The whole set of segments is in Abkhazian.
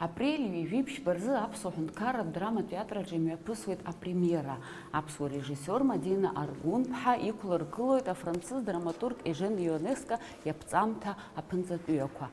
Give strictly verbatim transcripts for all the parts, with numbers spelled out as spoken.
Апрель ҩажәи ԥшьба рзы Аԥсуа ҳәынҭқарратә драматә театраҿы имҩаԥысуеит апремиера. Аԥсуа режиссиор Мадина Аргәынԥҳа иқәлыргылоит афранцыз драматург Ежен Ионеско иаԥҵамҭа Аԥынҵатәыҩақәа.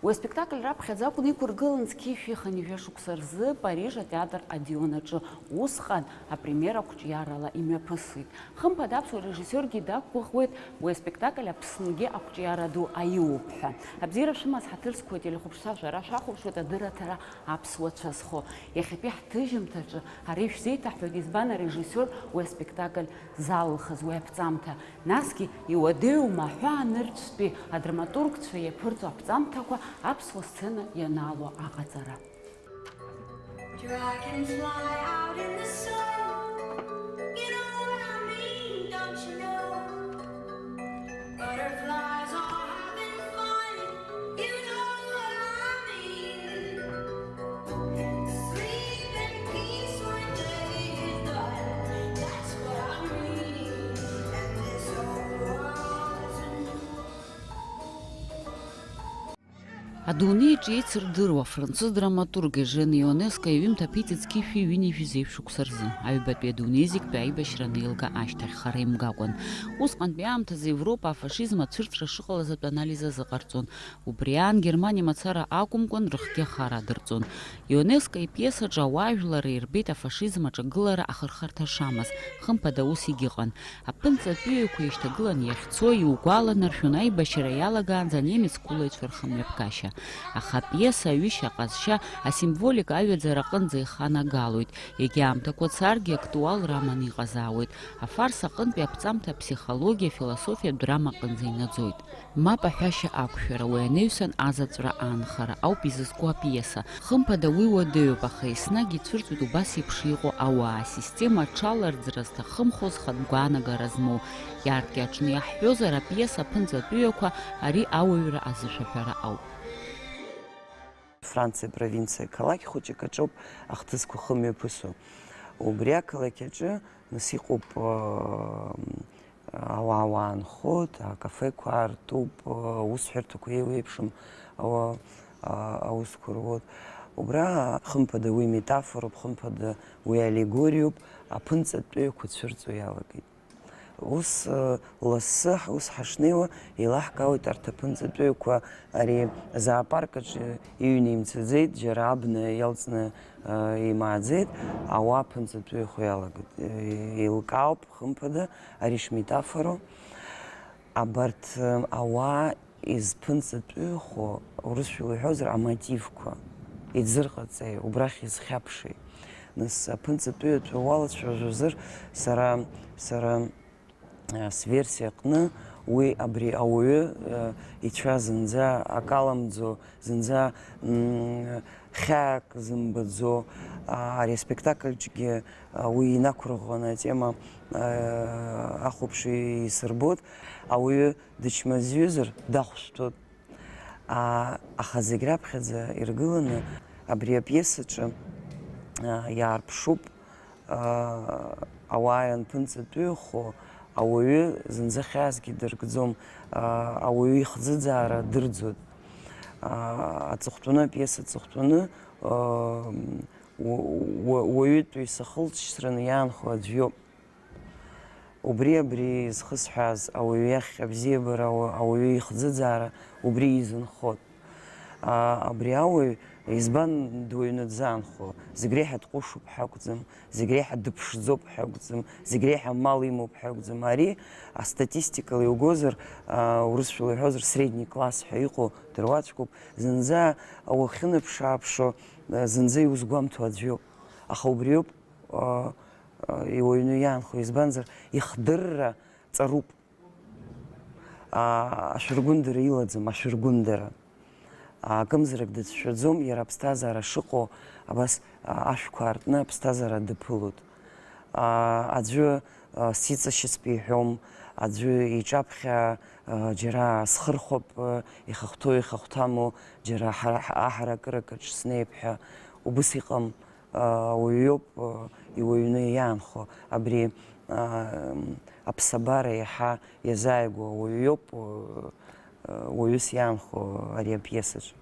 Уи аспектакль раԥхьаӡа акәын иқәыргылан зқьи жәшәи хынҩажәа шықәса рзы Париж атеатр Одеон аҿы. Усҟан апремиера қәҿиарала имҩаԥысит. Хымԥада аԥсуа режиссиоргьы дақәгәыӷуеит уи аспектакль Аԥсныгьы ақәҿиара ду аиуп ҳәа. Абзиара шәымаз ҳаҭыр зқәу ателехәаԥшцәа шәара шәахәаԥшуеит адырраҭара Аԥсуа цәа зхо. Иахьатәи ҳҭыжьымҭаҿы ара ишәзеиҭаҳҳәоит, избан арежиссиор уи аспектакль залылхыз, уи аԥҵамҭа. Насгьы иуадаҩу маҳәаа нырцәтәи адраматургцәа иаԥырҵо аԥҵамҭақәа аԥсуа сцена ианаало аҟаҵара. Dragonfly out in the sun. You know what I mean, don't you know? Butterflies are having fun. You know what I mean. Sleep in peace when day is done. That's what I mean. And this whole world's a new Адунеиаҿ еицырдыруа афранцыз драматург Ежен Ионеско иҩымҭа аԥиҵеит зқьи жәшәи ҩынҩажәи зеижә шықәса рзы, аҩбатәи адунеи зегьтәи аибашьра анеилга ашьҭахь хара имгакәан. Усҟантәи аамҭазы Европа афашизм ацәырҵра шыҟалаз атәы анализ азыҟарҵон. Убри аан Германиа мацара акәымкәан, рыхгьы ахара адырҵон. Ионеско ипиесаҿы ауаажәлар ирбеит афашизм аҿагылара ахырхарҭа шамаз, хымԥада ус егьыҟан. Аԥынҵатәыҩақәа ишьҭагылан иахьцо иугәаланаршәон аибашьра иалагаанӡа анемец қәылаҩцәа рхымҩаԥгашьа. Аха апиеса аҩышьа аҟазшьа асимволика аҩаӡара аҟынӡа иханагалоит, егьа аамҭақәа царгьы актуалра аманы иҟазаауеит. Афарс аҟынтәи аԥҵамҭа аԥсихологиа, афилософиатә драма аҟынӡа инаӡоит. Мап аҳәашьа ақәшәара, уи анаҩсан азаҵәра аанхара ауп изызку апиеса. Хымԥада уи уадаҩуп, аха еснагь ицәырҵуеит убас еиԥш иҟоу ауаа, асистема аҽаларӡра зҭахымхоз хатә гәаанагара змоу. Иааркьаҿны иаҳҳәозар, апиеса аԥынҵатәыҩақәа ари ауаҩра азышәаҳәара ауп. Франциа провинциа қалақь хәыҷык аҿоуп ахҭысқәа хымҩаԥысуа. Убри ақалақь аҿы нас иҟоуп, аа, ауаа уаанхоит, акафеқәа аартуп, аусҳәарҭақәа еиуеиԥшым ауа-, а-, аусқәа руеит. Убра, хымԥада, уи метафоруп, хымԥада, уи аллегориуп, аԥынҵатәыҩақәа цәырҵуа иалагеит. Ус, э, лассы ҳ-, ус ҳашнеиуа, еилаҳкаауеит арҭ аԥынҵатәыҩақәа, ари зоопарк аҿы иҩны имцаӡеит, џьара абна иалҵны, э, имааӡеит, ауаа аԥынҵатәыҩақәа иалагеит. Э, еилкаауп, хымԥада, ари шметафоро. Абарҭ, э, ауаа изԥынҵатәыҩхо, урысшәала иҳәозар, амотивқәа иӡырҟаҵеи, убрахь изхьаԥши? Нас аԥынҵатәыҩатәы уалацәажәозар, сара, сара, а, сверсиа аҟны уи абри ауаҩы, а, ицәа зынӡа акаламӡо, зынӡа, м, хьаак зымбаӡо, а, ари аспектакльҿгьы, а, уи инақәырӷәӷәаны атема, а, ахәаԥш исырбоит. Ауаҩы дычмазаҩызар, дахәшәтәуеит. А, аха зегь раԥхьаӡа иргыланы абри апиесаҿы, а, иаарԥшуп, а, ауаа ианԥынҵатәыҩхо, ауаҩы зынӡа хьаасгьы дыркӡом, а, ауаҩы ихӡыӡаара дырӡуеит. А, аҵыхәтәаны, апиеса аҵыхәтәаны, а, уа-, уа-, уаҩытәыҩса хылҵшьҭраны иаанхо аӡә иоуп. Убри, абри зхысҳәааз ауаҩы иахь абзиабара, ауа-, ауаҩы ихӡыӡаара убри изынхоит. А, абри ауаҩ избан дуаҩны дзаанхо? Зегь реиҳа дҟәышуп ҳәа акәӡам, зегь реиҳа дыԥшӡоуп ҳәа акәӡам, зегь реиҳа амал имоуп ҳәа акәӡам. Ари астатистикала иугозар, а, урысшәала иҳәозар, средний класс ҳәа иҟоу дыруаӡәкуп. Зынӡа уахьынаԥш-ааԥшуа, а, зынӡа иузгәамҭо аӡә иоуп. Аха убриоуп, а, а, иуаҩны иаанхо, избанзар, ихдырра ҵаруп. А, ашәыргәындара илаӡам, ашәыргәындара. А, акымзарак дацәшәаӡом, иара аԥсҭазаара шыҟоу, абас, а, ашәқәа аартны аԥсҭазаара даԥылоит. А, аӡәы, а, сиҵашьыцп иҳәом, аӡәы иҿаԥхьа, а, џьара схырхәап, а, ихахәҭоу, ихахәҭаму, џьара ҳара, ҳа-, аҳаракырак аҿы снеип ҳәа, убыс иҟам. Ауаҩ иоуп, э, иуаҩны иаанхо. Абри, а, аԥсабара иаҳа иазааигәоу ауаҩ иоуп, э, э, уаҩыс иаанхо ари апиесаҿы.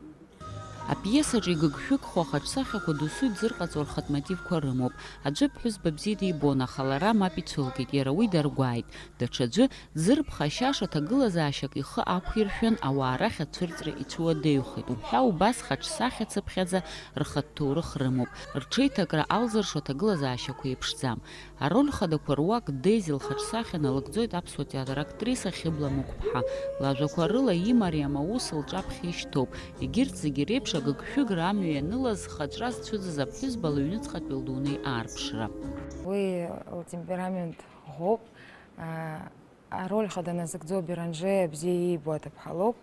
Апиесаҿы игыгшәыгхо ахаҿсахьақәа досу дзырҟаҵо рхатә мотивқәа рымоуп. Аӡәы ԥҳәызба бзиа дибон, аха лара мап ицәылкит, иара уи даргәааит. Даҽаӡәы дзырԥхашьаша ҭагылазаашьак ихы ақәиршәан, ауаа рахь ацәырҵра ицәуадаҩхеит. Уҳәа убас хаҿсахьа цыԥхьаӡа рхатә ҭоурых рымоуп. Рҽеиҭакра алзыршо аҭагылазаашьақәа еиԥшӡам. Ароль хадақәа руак Дези лхаҿсахьа налыгӡоит аԥсуа театр актриса Хьыбла Мықәԥҳа. Лажәақәа рыла имариам аус лҿаԥхьа ишьҭоуп. Егьырҭ зегьы реиԥш агыгшәыгра амҩа ианылаз, зхаҿра зцәыӡыз аԥҳәызба лыҩныҵҟатәи лдунеи аарԥшра. Уи лтемперамент ӷәӷәоуп. Ароль хада назыгӡо Беранџье бзиа иибо аҭыԥҳа лоуп.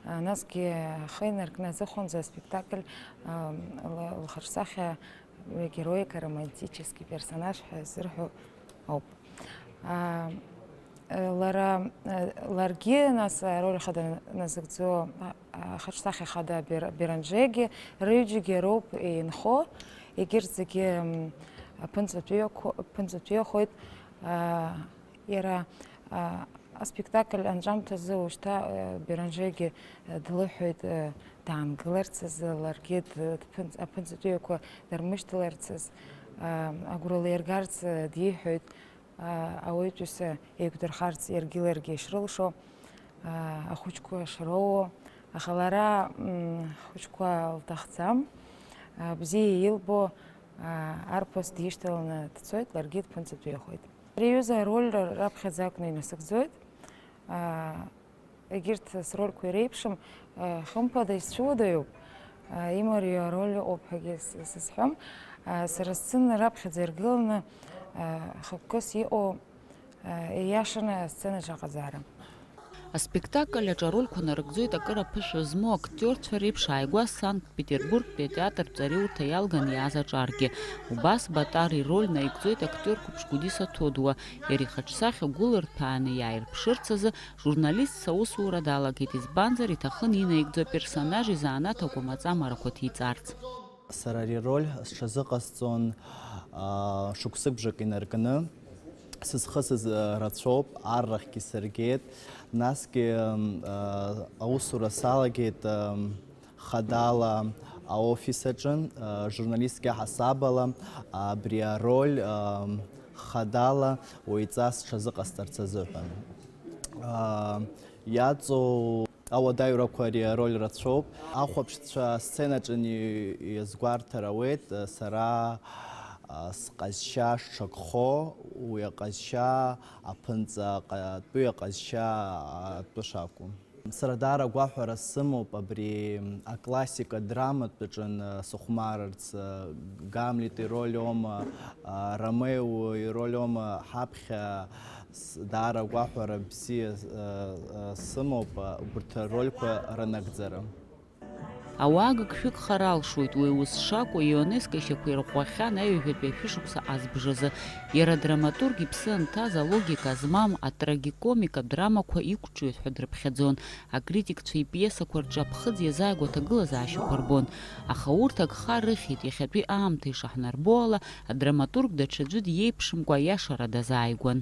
Насгьы ахы инаркны аҵыхәанӡа аспектакль, ла-, лхаҿсахьа, героика, романтический персонаж ҳәа зырҳәо ауп. Лара, ларгьы, нас, ароль хада назыгӡо, ахаҿсахьа хада Бер-, Беранџьегьы, рыҩџьагьы роуп инхо, егьырҭ зегьы, м, аԥынҵатәиақәа-, аԥынҵатәиахоит. Иара, а, аспектакль анҵәамҭазы ушьҭа, а, Беранџьегьы, а, длыҳәоит, а, даангыларц азы, ларгьы д-, дԥынҵ-, аԥынҵатәиақәа дармышьҭларц азы, а, агәра лаиргарц, а, диҳәоит, а, ауаҩытәыҩса еиқәдырхарц иаргьы ларгьы ишрылшо, а, ахәыҷқәа шроуо, аха лара, м, ахәыҷқәа лҭахӡам, а, бзиа илбо, а, арԥыс дишьҭаланы дцоит, ларгьы дԥынҵатәиахоит. Ари аҩыза арольра раԥхьаӡа акәны инасыгӡоит. Аа, егьырҭ срольқәа иреиԥшым, аа, хымԥада исцәуадаҩуп. Аа, имариоу ароль ыҟоуп ҳәагьы с-, сызҳәом. Аа, сара сцена раԥхьаӡа иргыланы, аа, хықәкыс иҟоу, аа, ииашаны асценаҿы аҟазаара. Аспектакль аҿы арольқәа нарыгӡоит акыр аԥышәа змоу актиорцәа реиԥш ааигәа Санкт-Петербургтәи атеатртә ҵареурҭа иалган иааз аҿаргьы. Убас Батар ироль наигӡоит актиор қәыԥш Гәдиса Ҭодуа. Иара ихаҿсахьа гәылырҭәааны иааирԥшырц азы журналистс аусура далагеит, избанзар, иҭахын инаигӡо аперсонаж изанааҭ агәамаҵамарақәа ҭиҵарц. Сара ари ароль сҽазыҟасҵон, аа, шықәсыбжак инаркны. Сызхысыз, аа, рацәоуп, аррахьгьы сыргеит. Насгьы, аа, аусура салагеит, аа, хадала аофис аҿы, аа, журналистк иаҳасабала абри ароль, аа, хадала уаҩҵас сҽазыҟасҵарц азыҳәан. Аа, иаҵоу Ауадаҩрақәа ари ароль рацәоуп. Ахәаԥшцәа асценаҿы ни-, иазгәарҭар ауеит, сара, а, сҟазшьа шҽакхо, уи аҟазшьа аԥынҵа ҟа-, атәыҩа ҟазшьа атәы шакәу. Сара даара агәаҳәара сымоуп абри аклассика драматә аҿы, а, сыхәмарырц, а, Гамлет ироль оума, а, Ромео ироль оума ҳаԥхьа С-, даара агәаҳәара бзиа, э, э, сымоуп, э, убарҭ арольқәа рынагӡара. Ауаа гыгшәыгхар алшоит, уи ус шакәу ионеско ишьақәирӷәӷәахьан аҩажәатәи ашәышықәса азбжазы. Иара адраматург иԥсы анҭаз алогика змам атрагикомикатә драмақәа иқәҿиоит ҳәа дрыԥхьаӡон. Акритикцәа ипиесақәа рҿы аԥхыӡ иазааигәоу аҭагылазаашьақәа рбон, аха урҭ агха рыхьит, иахьатәи аамҭа ишаҳнарбо ала, адраматург даҽаӡәы диеиԥшымкәа аиашара дазааигәан.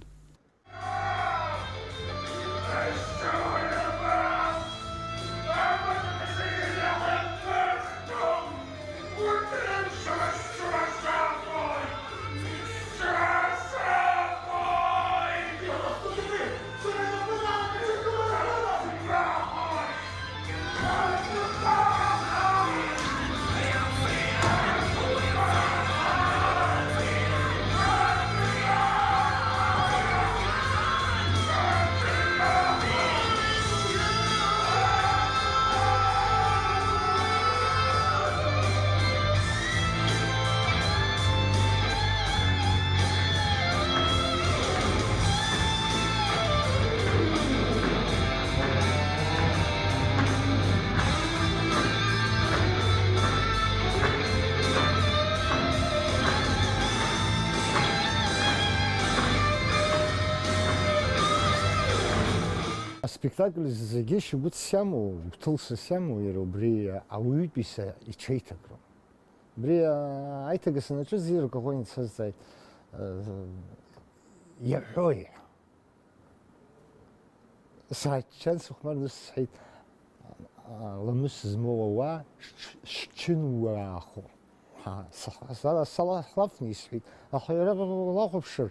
Аспектакль зегьы шьагәыҭс иамоу, гәҭылсыс иамоу, иара убри ауаҩытәыҩса иҽеиҭакроуп. Убри, аа, аиҭагас анаҿыз иргәаҟуан ицазҵааит, э, иаҳәои? Сааччан, сыхәмарны сҳәеит, а, ламыс змоу ауаа шч-, шчынуаахо. Ҳа, саҳ-, сара салахлафны исҳәеит, аха иара лахәаԥшыр,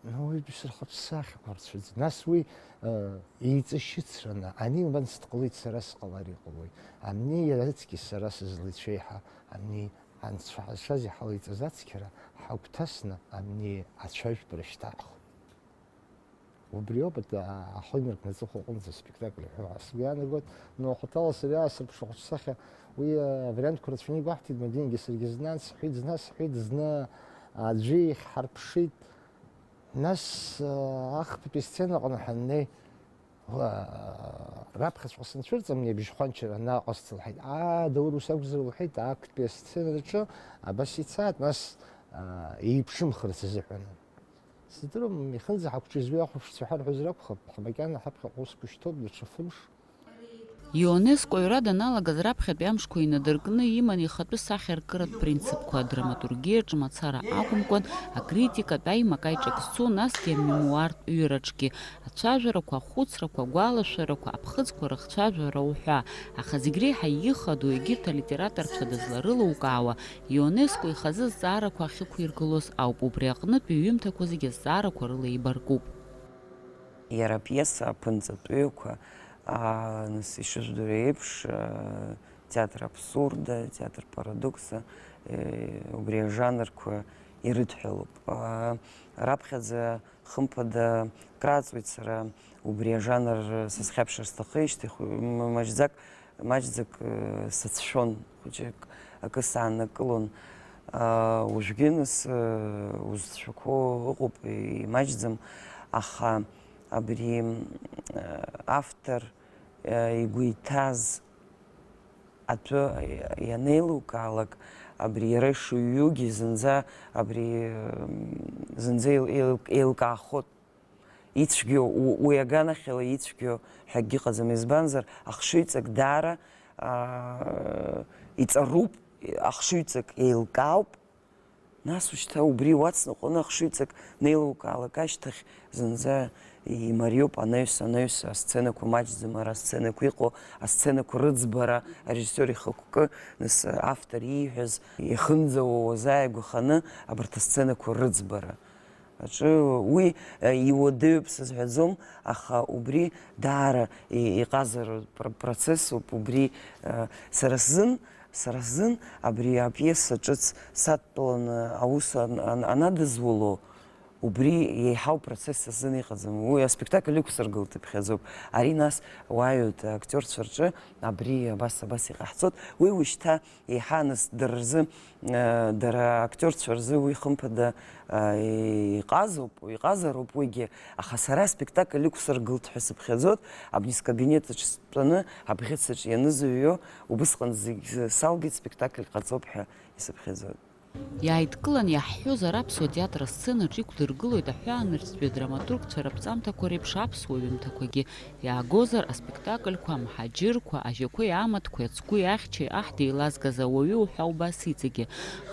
уаҩытәыҩса рхаҿсахьақәа рцәыӡ. Нас уи, э, еиҵашьыцраны, ани убан сҭҟалеит, сара сҟалар иҟалои? Амни иара аҵкьыс сара сызлицәеиҳа, амни анцәа ҳазшаз иҳалеиҵаз ацқьара ҳагәҭасны амни ацәажәпара шьҭаҳхуеит. Убриоуп ат-, а-, ахынҩрак наҵыхәа аҟынӡа аспектакль ҳәо ҳәа сгәы иаанагоит, но ахаҭала сара иаасырԥшуа ахаҿсахьа уи, а, авариантқәа рацәаны игәаҳҭеит, Мадинагьы саргьы зны ансҳәеит, зны асҳәеит, зны аӡәы ихьҳарԥшит. Нас, а, ахԥатәи асценаҟны ҳаннеи, уа, раԥхьаҵәҟьа санцәырҵ, амни абжьхәанчара анаҟасҵа лҳәеит, аа, Даур ус акәзар лҳәеит, актәи асценаҿы абас ицааит, нас, а, еиԥшымхарц азыҳәан. Сыздыруам, ихынӡа ҳагәҿы изҩахәаԥшцәа ҳарҳәозар акәхап, ҳа макьана ҳаԥхьаҟа усқәа шьҭоуп, даҽа фымш. Ионеско аҩра даналагаз раԥхьатәи амшқәа инадыркны иман ихатәы сахьаркыратә принципқәа, адраматургиаҿы мацара акәымкәан, акритикатә аимак-аиҿак зцу, насгьы амемуартә ҩыраҿгьы, ацәажәарақәа, ахәыцрақәа, агәалашәарақәа, аԥхыӡқәа рыхцәажәара уҳәа, аха зегь реиҳа ихадоу егьырҭ алитераторцәа дызларылукаауа, ИОНЕСКО ихазы азҵаарақәа ахьықәиргылоз ауп, убри аҟнытә иҩымҭақәа зегьы азҵаарақәа рыла еибаркуп. Иара апиеса аԥынҵатәыҩақәа, аа, нас ишыжәдыруа еиԥш, аа, театр абсурда, театр парадокса, э, убри ажанрқәа ирыдҳәалоуп. Аа, раԥхьаӡа хымԥада краҵуеит сара убри ажанр сызхьаԥшыр сҭахижьҭеи, хә-, м-, маҷӡак, маҷӡак, э, сацәшәон, хәыҷык акы сааннакылон. Аа, уажәгьы нас, э, узцәақәо ыҟоуп, имаҷӡам, аха абри, м, э, автор, э, игәы иҭаз атәы ианеилукаалак, абри иара ишыҩугьы зынӡа, абри, м, зынӡа еил-, еил-, еилкаахоит. Ицәгьоу, у-, уи аганахьала ицәгьоу ҳәа акгьы ыҟаӡам. Избанзар, ахшыҩҵак даара, аа, иҵаруп, ахшыҩҵак еилкаауп. Нас ушьҭа убри уацныҟәаны ахшыҩҵак неилукаалак ашьҭахь зынӡа имариоуп анаҩс, анаҩс асценақәа маҷӡам, ара асценақәа иҟоу, асценақәа рыӡбара, арежиссиор ихықәкы, нас автор ииҳәаз, ихынӡауа уазааигәаханы абарҭ асценақәа рыӡбара. Аҿы уи, э, иуадаҩуп сызҳәаӡом, аха убри даара и-, иҟазароу пр-, процессуп, убри, э, сара сзын, сара сзын абри апиеса ҿыц садтәаланы аус ан-, ан-, анадызуло, убри еиҳау процесс азын иҟаӡам. Уи аспектакль иқәсыргылт иԥхьаӡоуп. Ари нас уааҩуеит актиорцәа рҿы, абри абас, абас иҟаҳҵоит. Уи ушьҭа еиҳа нас дара рзы, э, дара актиорцәа рзы уи хымԥада, э, иҟазоуп, иҟазароуп уигьы, аха сара аспектакль иқәсыргылт ҳәа сыԥхьаӡоит, абни скабинет аҿы стәаны, абӷьыц аҿы ианызыҩуа, убысҟан зегь салгеит, спектакль ҟаҵоуп ҳәа исыԥхьаӡоит. Иааидкылан иаҳҳәозар, аԥсуа театр асценаҿ иқәдыргылоит аҳәаанырцәтәи адраматургцәа раԥҵамҭақәа реиԥш аԥсуа ҩымҭақәагьы. Иаагозар, аспектакльқәа, амҳаџьырқәа, ажьақәеи амаҭқәеи, ацгәи ахьчеи, аҳ деилазгаз ауаҩы уҳәа убас иҵегьы.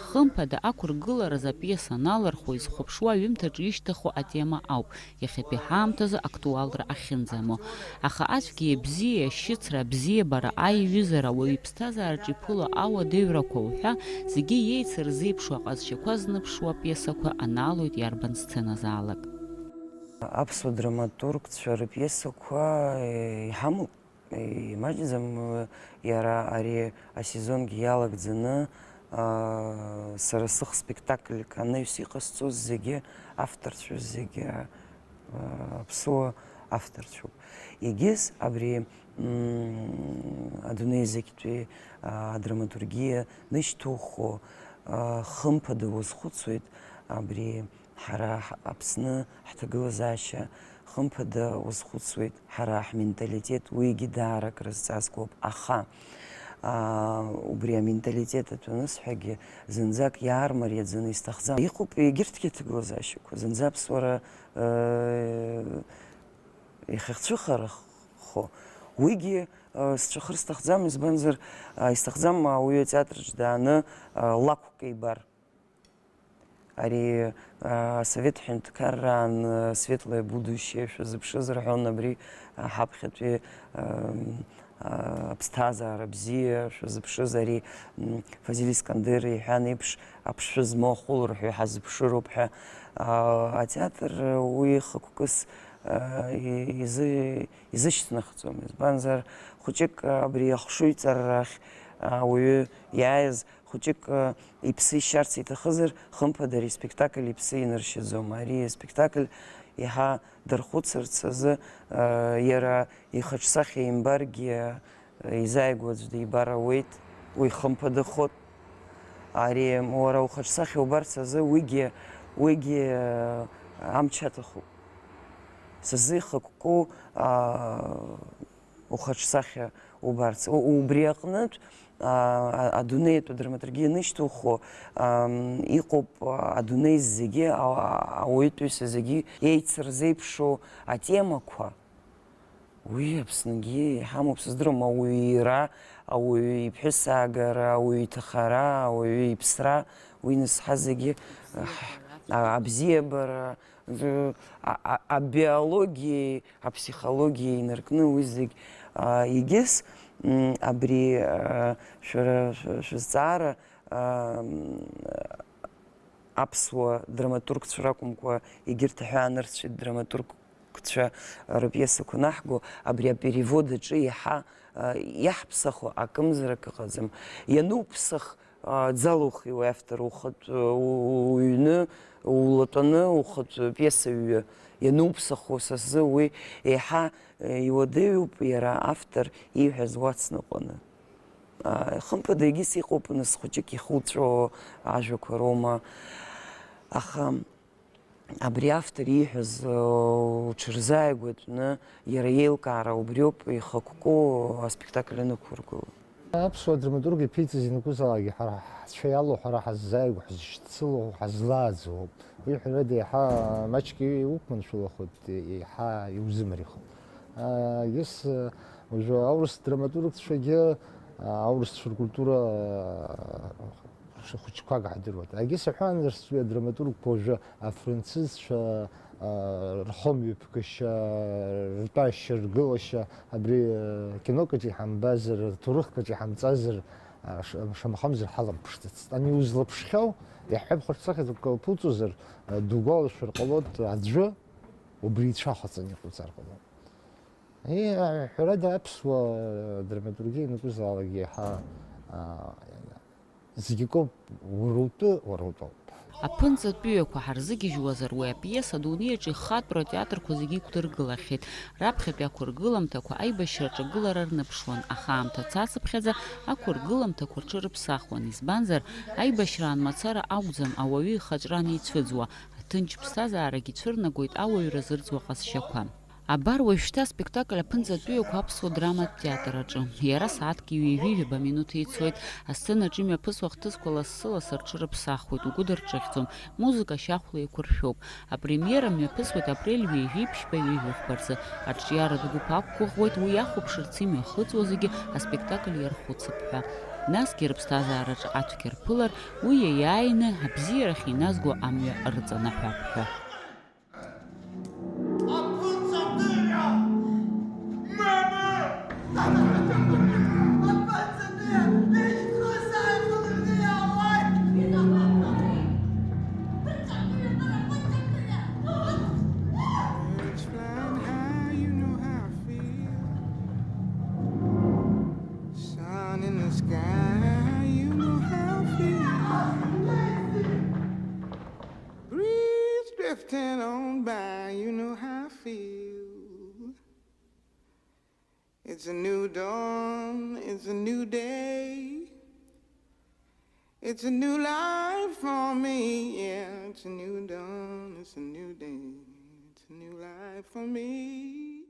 Хымԥада, ақәыргыларазы апиеса аналархуа, изхәаԥшуа аҩымҭаҿы ишьҭаху атема ауп, иахьатәи ҳаамҭазы актуалра ахьынӡамоу. Аха ацәгьеи абзиеи, ашьыцра, абзиабара, аиҩызара, ауаҩы иԥсҭазаараҿы иԥыло ауадаҩрақәа уҳәа, зегьы иеицырзеиԥшу аҟазшьақәа зныԥшуа апиесақәа анаалоит иарбан сценазаалак. Аԥсуа драматургцәа рпиесақәа, э, иҳамоуп, э, имаҷӡам, э, иара ари асезонгьы иалагӡаны, аа, сара сых спектакльк анаҩс иҟасҵоз зегьы, авторцәа зегьы, аа, аԥсуа авторцәоуп. Егьыс абри, м, адунеи зегьтәи, аа, адраматургиа нышьҭухуа, аа, хымԥада уазхәыцуеит, абри Ҳара ҳ-, Аԥсны ҳҭагылазаашьа хымԥада уазхәыцуеит, ҳара ҳменталитет уигьы даара крызҵазкуп, аха, аа, убри аменталитет атәы анысҳәагьы, зынӡак иаармариаӡаны исҭахӡам. Иҟоуп егьырҭгьы аҭагылазаашьақәа, зынӡа аԥсуара, э, иахьахцәыхарахо, уигьы, э, сцәахыр сҭахӡам, избанзар, э, исҭахӡам ауаҩы атеатраҿ дааны, э, лакәк ибар. Ари, а, асовет ҳәынҭқарраан, а, светлое будущее шәазыԥшыз рҳәон, абри, а, ҳаԥхьатәи, а, м, Аԥсҭазаара бзиа шәазыԥшыз, ари, м, Фазиль Искандер иҳәан еиԥш, аԥшшәы змоу ахәыларҳәа иҳазыԥшыроуп ҳәа. А, атеатр уи хықәкыс, а, и-, изы-, изышьҭнахӡом, избанзар, хәыҷык абри ахшыҩҵаррахь, а, ауаҩы иааиз, хәыҷык, а, иԥсы ишьарц иҭахызар, хымԥада ари аспектакль иԥсы иныршьаӡом. Ари аспектакль иаҳа дархәыцырц азы, а, иара ихаҿсахьа имбаргьы, а, изааигәоу аӡә дибар ауеит, уи хымԥадахоит. Ари уара ухаҿсахьа убарц азы уигьы, уигьы, а, амч аҭахуп. Са сзы ихықәку, а, ухаҿсахьа убарц. У-, убри аҟнытә, а, а, адунеитә адраматургиа анышьҭухуа, ам, иҟоуп, а, адунеи зегьы, а, а, ауаҩытәыҩса зегьы еицырзеиԥшу атемақәа. Уи Аԥсныгьы иҳамоуп, сыздыруам, ауаҩы ира, ауаҩы иԥҳәысаагара, ауаҩы иҭахара, ауаҩы иԥсра, уи нас ҳа зегьы, а, ҳ-, а, абзиабара, а, а, абиологиеи аԥсихологиеи инаркны уи зегь, а, егьыс, м, абри, а, шәара шә-, шәызҵаара, а, м, аԥсуа драматургцәа ракәымкәа, егьырҭ аҳәаанырцәтә драматургцәа рпиесақәа анаҳго, абри аперевод аҿы иаҳа, а, иаҳԥсахо акымзарак ыҟаӡам. Иануԥсах, а, дзалухи уи автор, ухатә, у-, уҩны, улатәаны, ухатә пиеса ҩы. Иануԥсахуа са сзы уи еиҳа, э, иуадаҩуп, иара автор ииҳәаз уацныҟәаны. А, хымԥада, егьыс иҟоуп, нас, хәыҷык ихуҵәо ажәақәа роума. Аха абри автор ииҳәаз, э, уҽырзааигәатәны, иара иеилкаара убриоуп, ихықәку аспектакль анықәургыло. Аԥсуа драматург иԥиҵаз ианакәызаалакгьы ҳара ҳцәа иалоу, ҳара ҳаззааигәоу, ҳзышьцылоу, ҳазлааӡоу ауп. Уи, ҳәарада, еиҳа маҷк иуқәманшәалахоит, еиҳа иузымариахоит. А, егьыс, уажәы аурыс драматургцәагьы, а, аурысцәа ркультура, а, хәыҷқәак ҳдыруеит. Егьыс аҳәаанырцәтәи адраматургқәа уажәы афранцызцәа, а, рхымҩаԥгашьа, ртәашьа, ргылашьа, абри, а, кинокаҿ иҳамбазар, рҭоурыхкаҿ иҳамҵазар, а, ш-, шамахамзар ҳаламԥшӡацт. Ани узлаԥшхьоу, иаҳҳәап, хаҿсахьа дук уԥуҵозар, а, дугәалашәар ҟалоит аӡәы, убри ицәа ахаҵаны иҟауҵар ҟалоит. Е, ҳәарада, аԥсуа драматургиа ианакәызаалак еиҳа, а, зегь акоуп, уара утәы, уара утәоуп. Аԥынҵатәыҩақәа ҳарзыгьежьуазар, уи апиеса адунеи аҿы ихатәра атеатрқәа зегьы иқәдыргылахьеит. Раԥхьатәи ақәыргыламҭақәа аибашьра аҿагылара рныԥшуан, аха аамҭа цацыԥхьаӡа ақәыргыламҭақәа рҽырыԥсахуан, избанзар, аибашьраан мацара акәӡам ауаҩы ихаҿра анеицәыӡуа, аҭынч ԥсҭазаарагьы цәырнагоит ауаҩра зырӡуа ҟазшьақәа. Абар уажәшьҭа аспектакль Аԥынҵатәыҩақәа аԥсуа драматә театр аҿы. Иара сааҭк ҩажәи жәаба минуҭ еицәоит. Асценаҿы имҩаԥысуа ахҭысқәа лассы-лассы рҽырыԥсахуеит, угәы дырҿыӷьӡом, музыка ашьахәла еиқәыршәоуп. Апремиера мҩаԥысуеит апрель ҩажәи ԥшьба ҩажәи хәба рзы. Арҿиаратә гәыԥ ақәгәыӷуеит уи иахәаԥшырц имҩахыҵуа зегьы аспектакль иархәыцып ҳәа. Насгьы рыԥсҭазаараҿы ацәгьа рԥылар, уи иаиааины абзиарахь иназго амҩа рҵанаҳәап ҳәа. Birds flying high, you know how I feel. Sun in the sky, you know how I feel. Breeze drifting on by, you know how I feel. It's a new dawn, it's a new day. It's a new life for me, yeah. It's a new dawn, it's a new day. It's a new life for me.